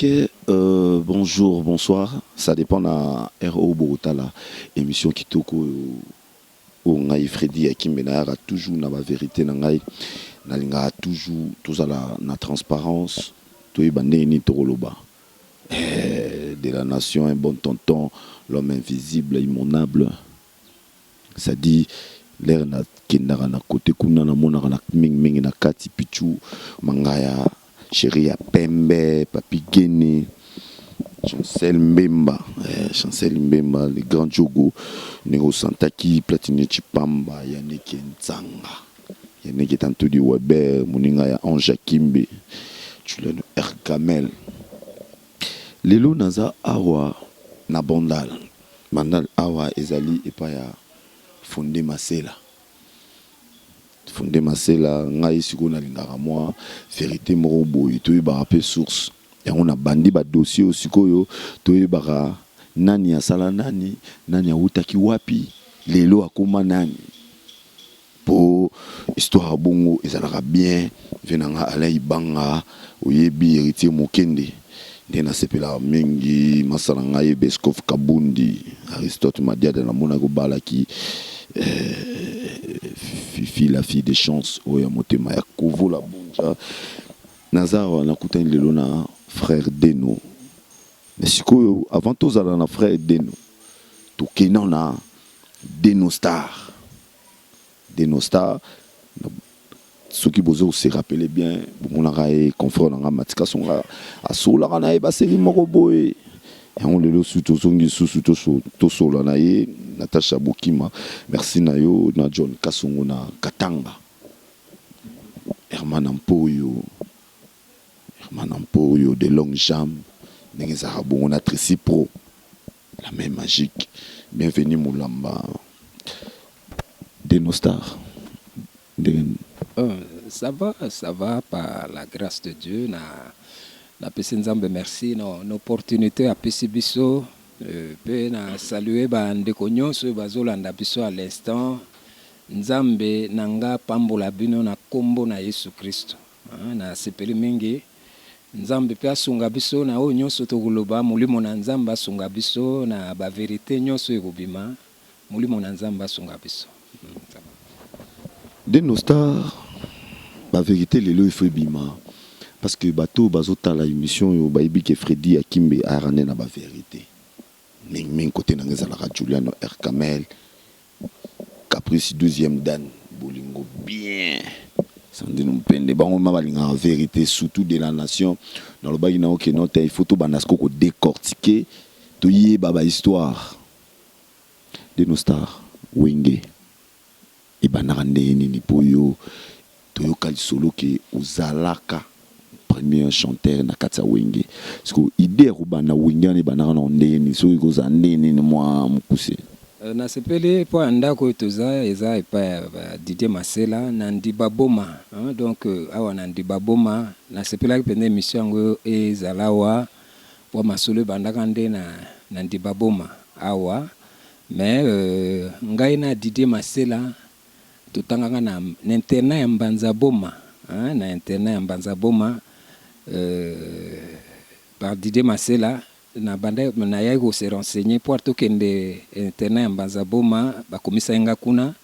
Ok, bonjour, bonsoir. Ça dépend na RO bokotala émission kitoko oyo oyo ngai Freddy Akimbe nayaka toujours na ba vérité na ngai. Nalingaka toujours tozala na transparence, toyeba ndenge nini tokoloba. Eh, de la nation, un bon tonton, l'homme invisible, immonable. Ça dit l'air nakendaka na côté kuna, namonaka na mingimingi na kati Pichu Mangaya, chéri ya pembe, Papi Gene, Chancel Mbemba, eh, Chancel Mbemba, le grand jogo, ndenge osantaki Platini Chipamba, Yannick Nzanga, Yannick Tantudi Weber, moninga ya Ange Akimbe, Julien Ergamel. Lelo naza awa na Bandal. Bandal awa ezali epai ya Fonde Masela. Fonde Masela, ngai sikoyo nalingaka mwa vérité moko boye, toyebaka mpe source yango. Nabandi badossier oyo sikoyo, toyebaka nani asala nani, nani awutaki wapi, lelo akóma nani, mpo histoire ya bongo ezalaka bien. Ve na nga Alain Ibanga, oyebi Héritier Mokende, nde nasepelaka mingi. Masala ngai Bescof Kabundi, Aristote Madiada, namonaki obalaki Fifi, la fille de chance oyo ya motema ya Kovola Bunja. Naza awa, nakutani lelo na frère Deno. Mais sikoyo, avant tozala na frère Deno, tokenda na Deno Star. Deno Star, soki bozo se rappeler bien, bomonaka ye confrère na nga Matika Songa, asolaka na ye baseli moko boye yango. Lelo su tozongi lisusu, tosola na ye. Natasha Bokima, merci na yo, na John Kasongo na Katanga, Herman Ampoyo, Herman Ampoyo de longue jambe, ndenge ezalaka bongo na Tracy Pro, la main magique, bienvenue Mulamba. Deno Star, ndenge Ça va, ça va par la grâce de Dieu. Na napesi Nzambe merci na opportunité apesi biso, mpe na salue bandeko nyonso oyo bazolanda biso à l'instant. Nzambe na nga pambola bino na nkombo na Yesu Kristo. Nasepeli mingi. Nzambe mpe asunga biso na oyo nyonso tokoloba. Molimo na Nzambe asunga biso na bavérité nyonso ekobima. Molimo na Nzambe asunga biso. Deno Star, bavérité lelo ifo ebima, parce que bato bazotala émission oyo bayebi ke Fredi Akimbe ayaka nde na bavérité mingimingi. Kote nanga ezalaka Juliano Ercamel, Caprice, 12e dan, bolingo bien, Sandino Mpende, bango ma balingaka vérité, surtout de la nation. Nalobaki na oke no te, il faut tobanda siko kodécortiquer, toyeba bahistoire. Deno Star, Wenge ebandaka ndenge nini? Mpo yo toyoka lisolo ke ozalaka premier chanteur na kati ya Wenge. Siko idée ya kobanda Wenge wana ebandaka na ndenge nini? Soki kozala ndenge nini, mwa mokuse? Nasepeli mpo ya ndako oyo toza, eza epai ya Didier Masela na Ndiba Boma. Donc awa na Ndiba Boma, nasepelaki mpenza émission yango ezala awa, mpo masolo ebandaka nde na Ndiba Boma awa. Mais ngai na Didier Masela totangaka na internat ya Mbanza Boma, hein, na internat ya Mbanza Boma, par Didier Masela. Na banda nayaki kose renseigner mpo tokende internat ya Mbanza Boma, bakomisaki nga kuna.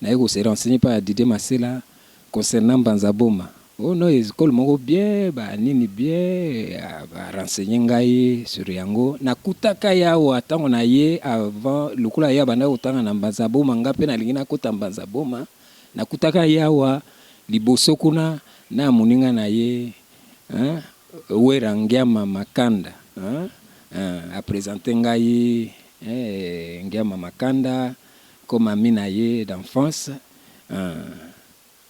Nayaki kose renseigner mpa ya Didier Masela concernant Mbanza Boma. Oh non, école moko bien, banini bien, barenseigner ngai sur yango. Nakutaka ye awa ntango na ye avant, lokola ye abandaki kotanga na Mbanza Boma, nga mpe nalingi nakota Mbanza Boma. Nakutaka ye awa liboso kuna na moninga na ye, hein, Wera Ngiama Makanda, hein, aprésente ngai, eh, Ngiama Makanda comme ami na ye d'enfance.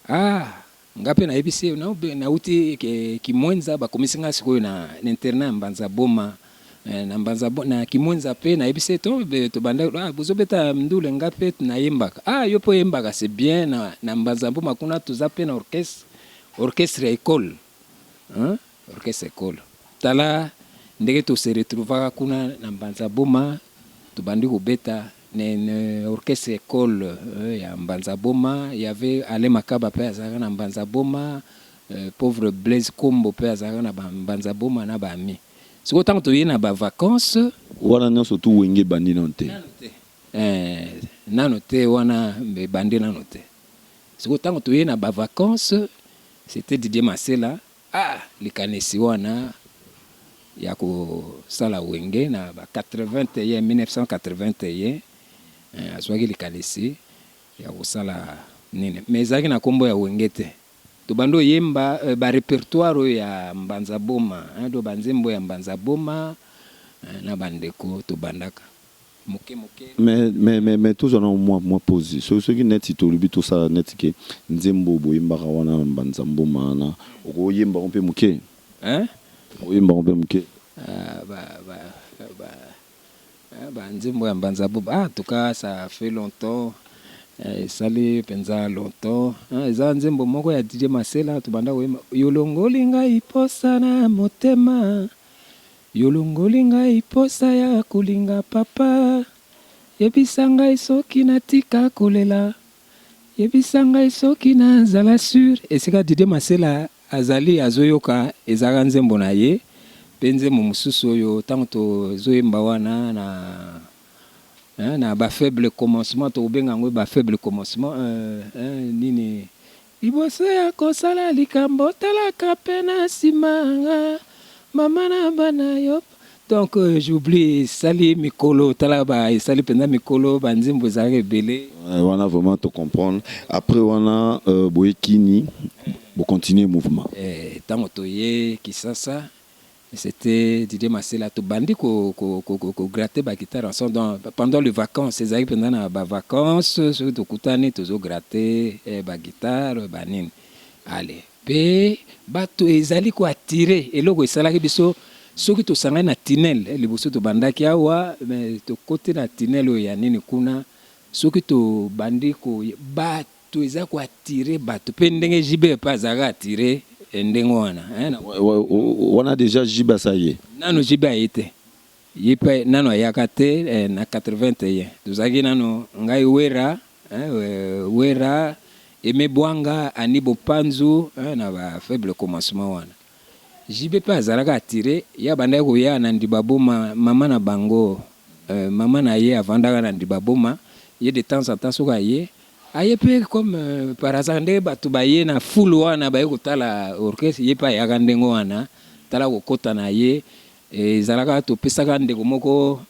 Ah, nga mpe nayebisi ye nauti Kimwenza, bakomisi nga sikoyo na internat ya Mbanza Boma, na Mbanza na Kimwenza. Mpe nayebisi ye to tobanda, ah, bozobeta ndule, nga mpe nayembaka. Ah, yo mpe oyembaka, c'est bien. Na Mbanza Boma kuna toza mpe na orchestre, orchestre ya école, hein? Orchestre école. Tala ndenge tose retrouvaka kuna na Mbanza Boma, tobandi kobeta na orchestre école ya Mbanza Boma. Y avait Alain Makaba mpe azalaka na Mbanza Boma, pauvre Blaise Kombo mpe azalaka na Mbanza Boma na baami. Sikoyo ntango toye na bavacances. Wana nyonso tu Wenge ebandi nano te? Nano te, nano te, wana ebandi nano te. Sikoyo ntango toye na bavacances, c'était Didier Masela. Ah, likanisi wana ya kosala Wenge na ba 81, 1981, azwaki likanisi ya kosala nini, mais ezalaki na nkombo ya Wenge te. Tobandi oyemba barépertoire oyo ya Mbanza Boma, do banzembo ya Mbanza Boma na bandeko, tobandaka moke moke. Mais tozwa na mwa pause. Soki neti tolobi tosala neti ke nzembo boyembaka wana na Mbanza Mboma wana, okoyembako mpe moke? Hein? Oyembako mpe moke? Ah, banzembo ya Mbanza Boma, ah, en tout cas ça fait longtemps, esali mpenza longtemps. Eza nzembo moko ya Didier Masela tobanda koyemba: yolongoli ngai posa na motema, yolongoli ngai posa ya kolinga papa, yebisa ngai soki natika kolela, yebisa ngai soki nazala sur. Esika Didier Masela azali azoyoka, ezalaka nzembo na ye. Mpe nzembo mosusu oyo ntango tozoyemba wana na bafaible commencement, tokobenga yango bafaible commencement, nini, liboso ya kosala likambo talaka mpe na nsima, mama na bana yo. Donc j'oublie, esali mikolo, tala ba esali mpenza mikolo, banzembo ezalaka ebele. Wana vraiment tocomprendre. Après wana, boye kini bocontinue mouvement? Ntango toye Kisasa, c'était Didier Masela. Tobandi kogratter baguitare ensemble. Donc pendant les vacances, ezalaki mpenza na bavacances, soki tokutani tozogratter baguitare, banini. Ale mpe bato ezali koattirer. Eloko esalaki biso, soki tosangani na tunnel, liboso tobandaki awa, tokoti na tunnel oyo ya nini kuna, soki tobandi ko bato eza koattirer bato. Mpe ndenge JB mpe azalaka attiré ndenge wana. Wana déjà JB asa ye? Nano JB aye te, ye mpe nano ayaka te. Na 81 tozalaki nano ngai, Wera, Wera, Aimé Bwanga, Ani Bopanzu, na bafaible commencement wana. JB mpe azalaka attiré, ye abandaki koya na Ndiba Boma. Mama na bango, mama na ye avandaka na Ndiba Boma. Ye de temps en temps soki aye, aye mpe comme par hasard, ndenge bato baye na foule wana, baye kotala orchestre, ye mpe ayaka ndenge wana. Tala kokɔta na ye, ezalaka topesaka ndeko moko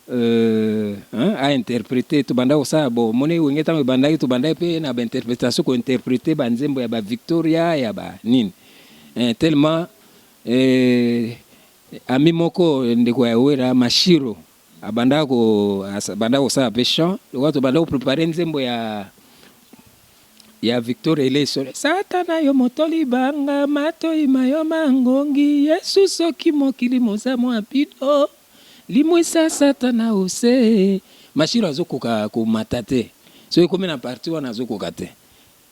ainterpréter. Tobanda kosala bo moni Wenge ntango ebandaki, tobandaki mpe na bainterprétation, kointerpréter banzembo ya baVictoria, ya banini, tellement ami moko, ndeko ya Wera, Mashiro, abandaka abandaka kosala mpe chant. Lokola tobanda kopréparer nzembo ya Victor Eleso, Satana yo moto libanga, matoi mayo mangongi, Yesu soki mokili moza mwa bino, limwisa Satana ose. Mashiro azokoka komata te. Soki ekomi na partie wana, azokoka te.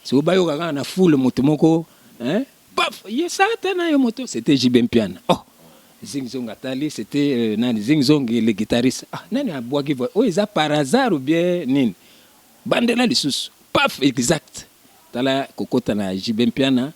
Soki bayoka kaka na foule moto moko, hein? Paf, ye Satana yo moto, c'était JB Mpiana. Oh, Zingzong atali, c'était nani, Zingzong le guitariste. Ah, nani abwaki voix oyo? Eza par hasard ou bien nini? Bandela lisusu, paf, exact. Tala kokota na JB Mpiana,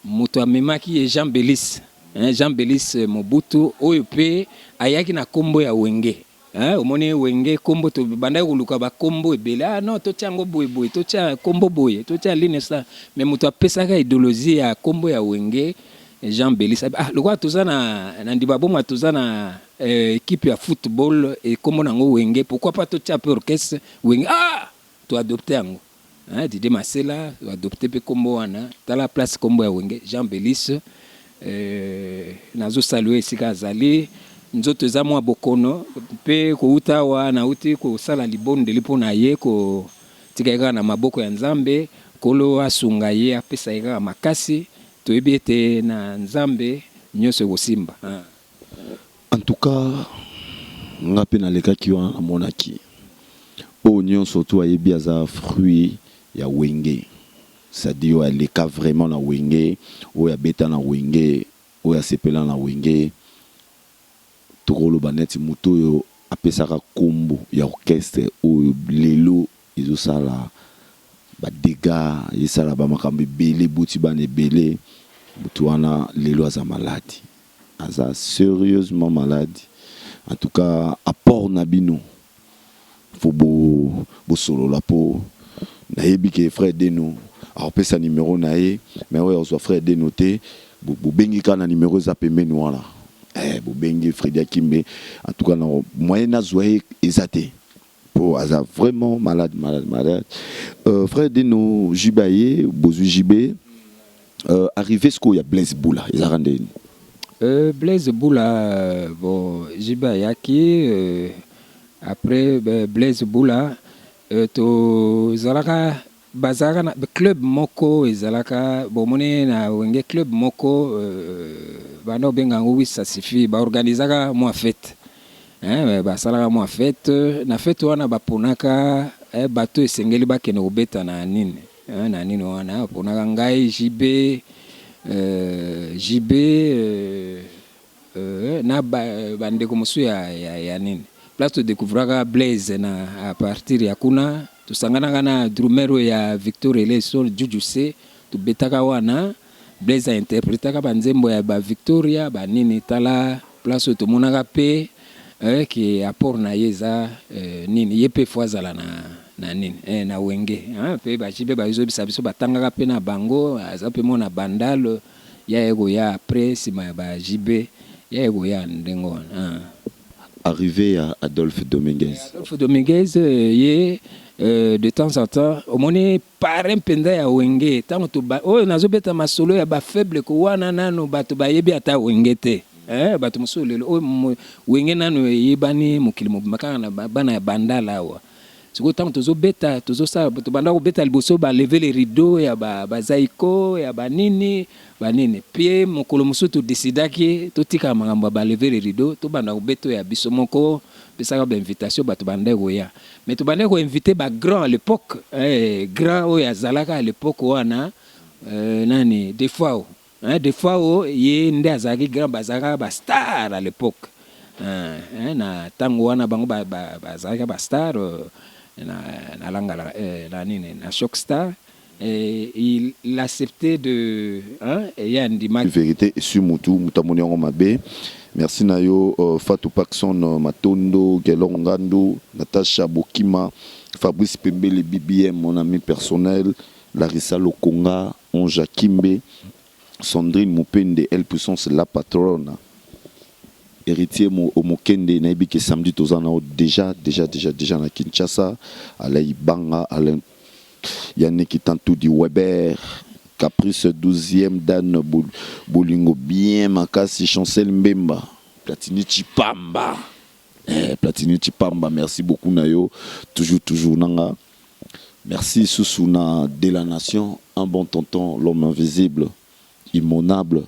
moto amemaki ye Jean Belis, hein, Jean Belis Mobutu, oyo mpe ayaki na nkombo ya Wenge, hein. Omoni Wenge, nkombo tobandaki koluka bakombo ebele. Ah non, totia yango boye boye, totia nkombo boye, totia line sa. Mais moto apesaka idéologie ya nkombo ya Wenge, Jean Belis. Ah, lokola toza na Ndiba Boma, toza na équipe ya football ekombo nango Wenge, pourquoi pas totia mpe orchestre Wenge? Ah, toadopter yango, hein. Didier Masela adopte mpe nkombo wana. Tala place nkombo ya Wenge, Jean Belis, nazosaluer esika azali. Nzoto eza mwa bokono mpe kouta awa nauti kosala libondeli mpo na ye, kotika ye kaka na maboko ya Nzambe. Nkolo asunga ye, apesa ye kaka makasi. Toyebi ete na Nzambe nyonso ekosimba. En tout cas nga mpe nalekaki wana, namonaki oyo nyonso to ayebi aza fruit ya Wenge, c'est-à-dire oyo aleka vraiment na Wenge, oyo abeta na Wenge, oyo asepela na Wenge. Tokoloba neti moto oyo apesaka nkombo ya orchestre oyo lelo ezosala badégâts, esala bamakambo ebele, ebuti bana ebele, moto wana lelo aza malade. Aza sérieusement malade. En tout cas, apport na bino, faut bo bosolola po nayebi ke frère Deno akopesa numéro na ye, mais oyo azwa frère Deno te, bobengi kaka na numéro eza pembeni wana. Bobengi Fredi Akimbe. En tout cas, na moyen nazwa ye eza te, po aza vraiment malade, malade, malade. Frère Deno, JB aye, bozwi JB, arrivé sikoyo ya Blaise Bula ezalaka ndeni? Blaise Bula, bon, JB ayaki, après Blaise Bula, tozalaka, bazalaka na club moko, ezalaka bomoni na Wenge club moko, banda obenga yango Oui ça suffit. Baorganizaka mwa fête, hein, basalaka mwa fête. Na fête wana baponaka bato esengeli bakende kobeta na nini, hein, na nini wana. Baponaka ngai, JB, JB na bandeko mosusu ya nini. Place todécouvraka Blaise na à partir ya kuna, tosanganaka na drummer oyo ya Victor Eleso, Juju C. Tobetaka wana, Blaise ainterprétaka banzembo ya baVictoria banini. Tala place oyo tomonaka mpe ke apport na ye eza nini, ye mpe fo azala na nini, na Wenge, mpe baJB bazobisa biso, batangaka mpe na bango, aza mpe mona Bandal ya ye koya après, nsima ya baJB ya ye koya ndenge wana. Arrivé ya Adolphe Dominguez. Adolphe Dominguez, ye de temps en temps omoni parrain mpenza ya Wenge. Ntango oyo nazobeta masolo ya bafaible ko wana, nano bato bayebi ata Wenge te, bato mosusu lelo oyo Wenge nano eyebani mokili mobimba kaka na bana ya Bandala awa. Sikoyo ntango tozobeta, tozosala, tobanda kobeta liboso balever le rideau ya bazaiko ya banini banini. Mpe mokolo mosusu todesidaki totikala makambo ya balever le rideau, tobanda kobeta oyo ya biso moko. Pesaka bainvitation, bato bandaki koya, mais tobandaki koinvite bagrand à l'époque, grand oyo azalaka à l'époque wana, nani, Defao, hein, Defao ye nde azalaki grand, bazalaka bastar à l'époque, hein, na ntango wana bango bazalaki bastar na Langala, na nini, na Choc Star. Et il acceptait de, hein, ye andimaki. Vérité esu mutu, mutu amoni yango mabe. Merci na yo, Fatou Pakson, Matondo Gelor Ngandu, Natacha Bokima, Fabrice Pembele, BBM, mon ami personnel, Larissa Lokonga, Onja Kimbe, Sandrine Mupende, Elle Puissance, la patronne, Héritier Omokende. Nayebi ke samedi toza na déjà, déjà, déjà, déjà na Kinshasa. Alain Banga, Alain Yannick Tantoudi Weber, Caprice 12e Dan, Bolingo bien makasi, Chancel Mbemba, Platini Chipamba, Platini Chipamba, merci beaucoup na yo, toujours, toujours nanga. Merci Sousouna de la nation, un bon tonton, l'homme invisible, immonable.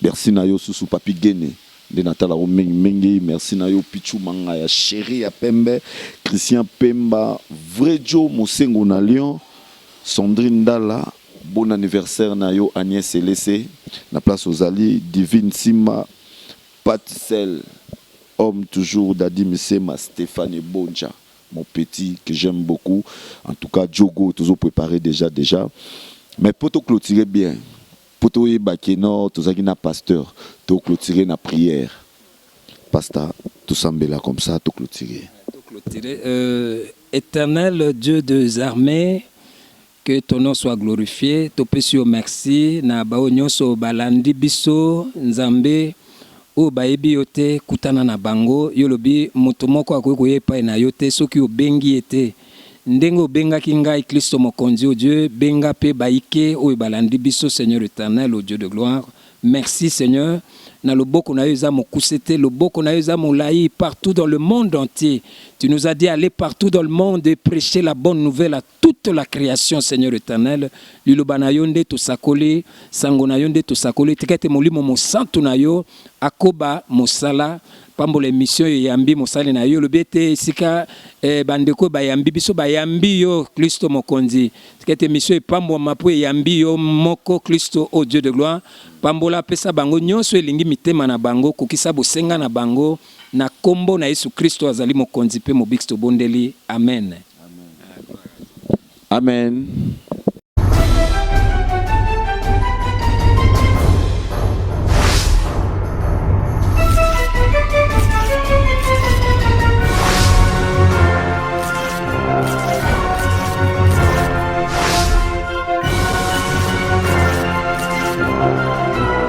Merci na yo Susu Papi Gene nde natala yo mingi mingi. Merci na yo Pichu Manga ya chéri ya pembe, Christian Pemba, vrai Joe Mosengo na Lyon, Sandrine Ndala, bon anniversaire na yo. Agnès Elese na place ozali, Divine Simba, Pat Sel, homme toujours, Dadi Misema, Stéphane Bonja, mon petit que j'aime beaucoup. En tout cas, Diogo, toujours préparé déjà, déjà. Mais pour te clôturer bien, pour te no, tozalaki na pasteur, to clôturer na prière. Pasteur, tout là comme ça, to clôturer. Clôturer. Éternel Dieu des armées, que ton nom soit glorifié. Topesi yo merci na bao nyonso balandi biso. Nzambe, oyo bayebi yo te, kutana na bango. Yo lobi moto moko akoki koya epai na yo te soki obengi ye te. Ndenge obengaki ngai, Kristo Mokonzi, o Dieu, benga mpe bayike oyo balandi biso. Seigneur éternel, o Dieu de gloire, merci Seigneur. Na loboko na yo eza mokuse te, loboko na yo eza molai partout dans le monde entier. Tu nous as dit: aller partout dans le monde et prêcher la bonne nouvelle à toute la création. Seigneur éternel, liloba na yo nde tosakoli, sango na yo nde tosakoli. Tika ete Molimo Mosantu na yo akoba mosala. Pambola émission oyo eyambi mosali na yo. Olobi ete esika bandeko oyo bayambi biso, bayambi yo, Kristo Mokonzi. Tika ete émission epambwama mpo eyambi yo moko, Kristo, o Dieu de gloire. Pambola, apesa bango nyonso elingi mitema na bango, kokisa bosenga na bango na nkombo na Yesu Kristo azali Mokonzi mpe Mobikisi. Tobondeli, amen. Amen.